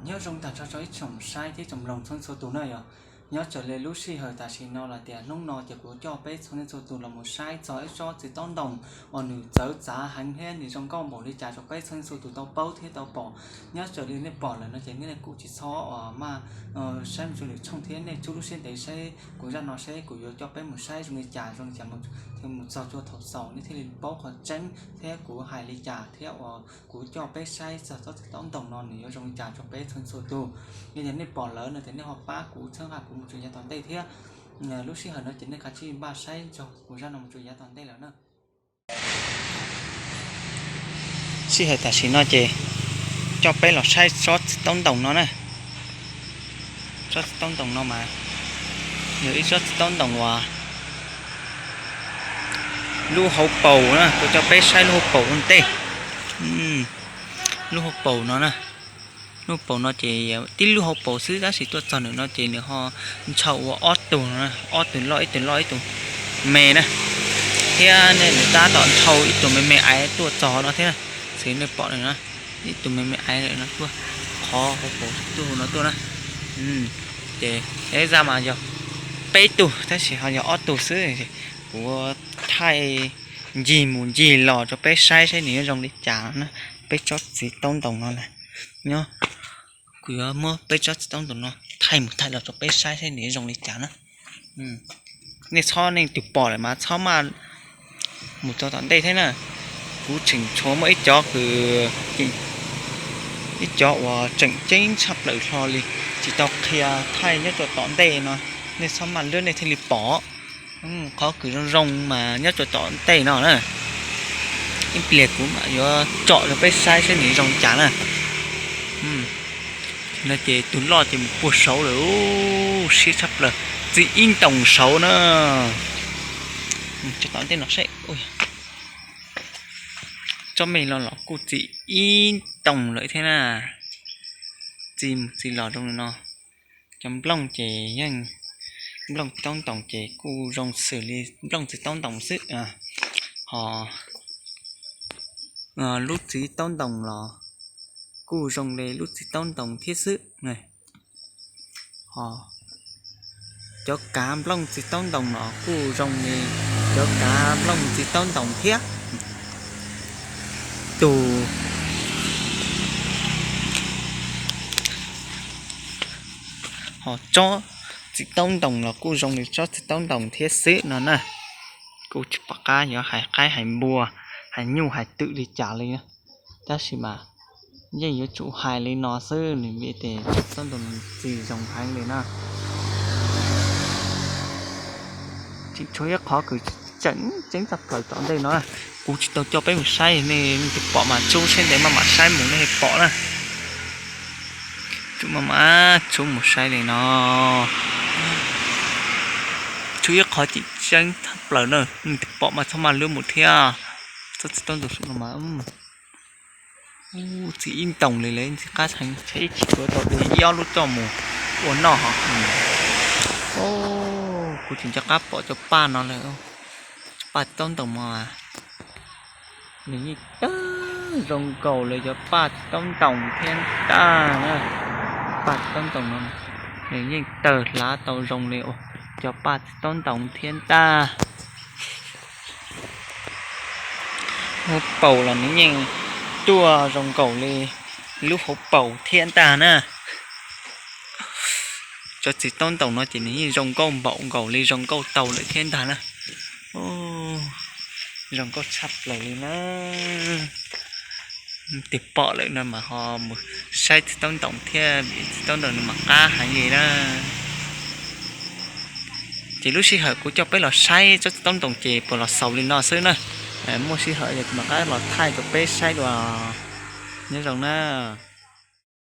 Nyob zoo tag nrho rau ib tsoom saib thiab tsoom mloog txhua leej txhua tus na yom. Nyob raws li lub sij hawm tam sim no los tias hnub no ces kuv coj peb txhua leej txhua tus los mus saib txog ib tsob txiv taub ntoos uas nws txawv txav heev thiab nws zoo nkauj npaum li cas rau peb txhua leej txhua tus tau paub thiab tau pom. Nyob raws li nej pom lawm no ces nej kuj tsis txhob uas maj saib mus rau lwm tshooj thiab nej tsub lub siab ntev saib kuv zaj no seb kuv yuav coj peb mus saib zoo li cas zoo li cas, mus txog rau thaum xaus nej thiaj li paub qhov tseeb thiab kuv hais li cas thiab uas kuv coj peb saib txog tsob txiv taub ntoos no nws yuav zoo li cas rau peb txhua leej txhua tus. Yog tias nej pom lawm no ces nej ho pab kuv txhawb nqa kuv mus txog yav tom ntej thiab. Lub sij hawm no ces nej kav tsij npaj saib txog kuv zaj no mus txog yav tom ntej lawm na. Sij hawm tam sim no ces coj peb los saib tsob txiv taub ntoos no na. Tsob txiv taub ntoos no mas yog ib tsob txiv taub ntoos uas lub hauv paus na, kuv coj peb saib lub hauv paus ua ntej. Lub hauv paus no na, lub hauv paus no ces tib lub hauv paus xwb tab sis tuaj txog nws no ces nws ho ntshaw ua ob tug, ob tug loj ib tug loj ib tug me na, thiab nws tab tom ntshaw ib tug me me aiv tuaj txog no thiab na. Xws nej pom no, ib tug me me aiv no tuaj qhov hauv paus tuaj no tuaj na. Ces zaj mas yog peb tug tab sis ho yog ob tug xwb. Kuv thaij ncig mus ncig los rau peb saib saib nws yuav zoo li cas na. Peb tsob txiv taub ntoos no na, nyob kuv yuav muab peb tsob txiv taub ntoos no thaij mus thaij los rau peb saib saib nws yuav zoo li cas na. Nej txhob, nej tus pom lawm mas txhob maj mus txog tom ntej thiab na. Kuv tseem tshuav muaj ib cov kws, ib cov uas tseem ceeb tshaj plaws hlo li tsis tau qhia thaij nyob rau tom ntej no, nej txhob maj lwb nej thiaj li pom. Qhov kws zoo zoo mas nyob rau tom ntej no na. Ib pliag kuv mam yuav tsom rau peb saib saib nws zoo cas na. No ces tus loj ces mus puag saud lawm, siab tshaj plaws, txi ib ntoos saud na. Tsom tom ntej no seb. Tsob me los los kuj txi ib ntoos lawm thiab na. Txi mus txi los zoo li no. Cov nplooj ces yeej, nplooj txiv taub ntoos ces kuj zoo xws li nplooj txiv taub ntoos xwb. Ho lub txiv taub ntoos los kuj zoo li lub txiv taub ntoos thiab xwb. Ho cov kav nplooj txiv taub ntoos los kuj zoo li cov kav nplooj txiv taub ntoos thiab. Tus, ho tsob txiv taub ntoos los kuj zoo li tsob txiv taub ntoos thiab xwb no na. Kuj tsis pom qab yuav hais qaib hais npua, hais nyuj hais twm li cas li na. Tab sis mas yeej yuav tsum hais li no xwb, nws vim tes tsob txiv taub ntoos txi zoo heev li na. Tseem tshuav ib qhov kws tseem ceeb tshaj plaws tom ntej no, kuv tsis tau coj peb mus saib, nej tus pom mas tsub siab ntev maj mam saib mus nej thiaj pom na. Tsub maj mam tsub mus saib li no. Tshuav ib qhov tseem ceeb tshaj plaws na, nej tus pom mas txhob maj lwb mus thiab. Tsob txiv taub ntoos no mas txi ib ntoos li lawm, ntxim qab heev, tshaib ib chim kuv tau de ib ob lub coj mus ua noj ho. Kuv tseem nco qab pom cov paj no lawm. Cov paj txiv taub ntoos mas nws yeej tawg zoo nkaus li cov paj txiv taub ntoos thiab ntag na. Paj txiv taub ntoos no nws yeej tawg hlav tau zoo li cov paj txiv taub ntoos thiab ntag. Hauv paus los nws yeej tuaj zoo nkaus li lub hauv paus thiab ntag na. Cov txiv taub ntoos no ces nws yeej zoo nkauj npaum nkaus li zoo nkauj tau lawm thiab ntag na. Zoo nkauj tshaj plaws li na. Tus pom lawm no mas ho mus saib txiv taub ntoos thiab, vim txiv taub ntoos no mas qab heev li na. Ces lub sij hawm kuv coj peb los saib tsob txiv taub ntoos ces puas los xaus li no xwb na. Muaj sij hawm ces kuv mam rov qab los thaij rau peb saib dua. Nyob zoo na.